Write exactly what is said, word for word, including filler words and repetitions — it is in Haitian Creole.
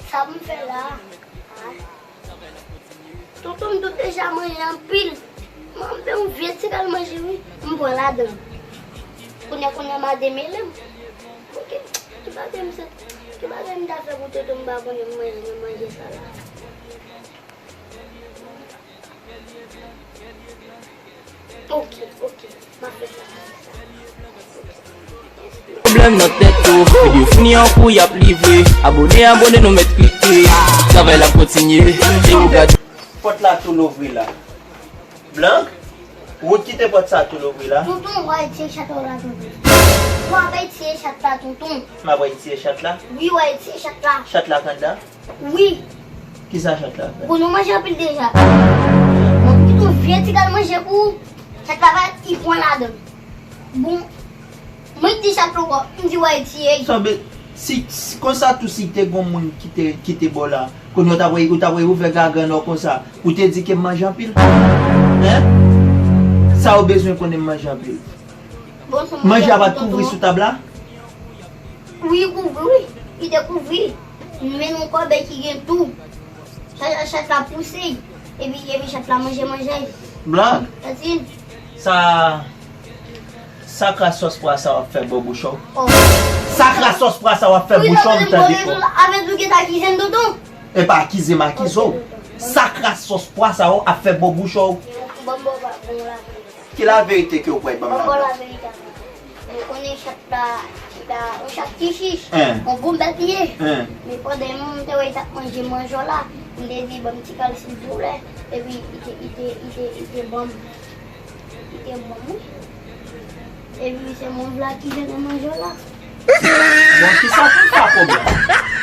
Sa pou m fè la a? Tonton m tou deja manje anpil. M ap fè yon vye ti kal manje wi. M pran ladan. Kounye a kounye a m a demele m. Oke. Ki bagay m se, ki bagay m ta fè pou tonton m pa konnen m manje nan manje sa la? Oke, oke. M ap fè sa. Pwoblèm nan tèt ou. Videyo fini an kou y ap livre. Abone, abone nou mèt klike. Travay la kontinye. E ou gade. Pòt la tou louvri la. Blank, ou t kite pòt sa tou louvri la. Tonton, w a retire chat la tonton. W a retire chat la tonton. M ap retire chat la. Wi, w a retire chat la. Chat la k anndan? Wi. Kisa chat la fè? Bon, nou manje anpil deja. Mwen kite yon vye ti kal manje pou ou. Chat la pa, li pran ladan. Bon, mwen di chat la, m di w a retire. Sa vle, si, si konsa tou si te gon moun ki te, ki te bò la, kounye a ou t ap, ou t ap ouvè gagann ou konsa, ou te di ke m manje anpil? Hein? Sa ou bezwen konnen m manje anpil? Bon, se Manje a pa t tonton. Kouvri sou tab la? Wi, kouvri, wi. Li te kouvri. Men yon kòbèy ki gen tou. Chat, chat la pouse. Epi, epi chat la manje manje. Blank, Tati. Sa, sa kras sòs pwa sa w ap fè bò bouch ou? Oh. Sa kras sòs pwa sa w ap fè bouch ou, m tande o. Avèk nou gen ta ki jèn tonton. E pa akize m akize w. Sa kras sòs pwa sa w ap fè bò bouch ou. Bon, bon, bon, bon, la. Ki laverite ke w pral ban m Bon, bon, la? La verite. Ou konnen chat la, chat la, yon chat ki chich. Hein. Yon bon bèt li ye. Hein. Men pandan yon moman m te wè li t ap manje manjò la, m te di ban m ti kal silvouplè. Epi li te, li te, li te, li te ban m. Li te ban m, wi. Epi se mwen vle akize nan manjò la. Bon, kisa pou sa pwoblèm?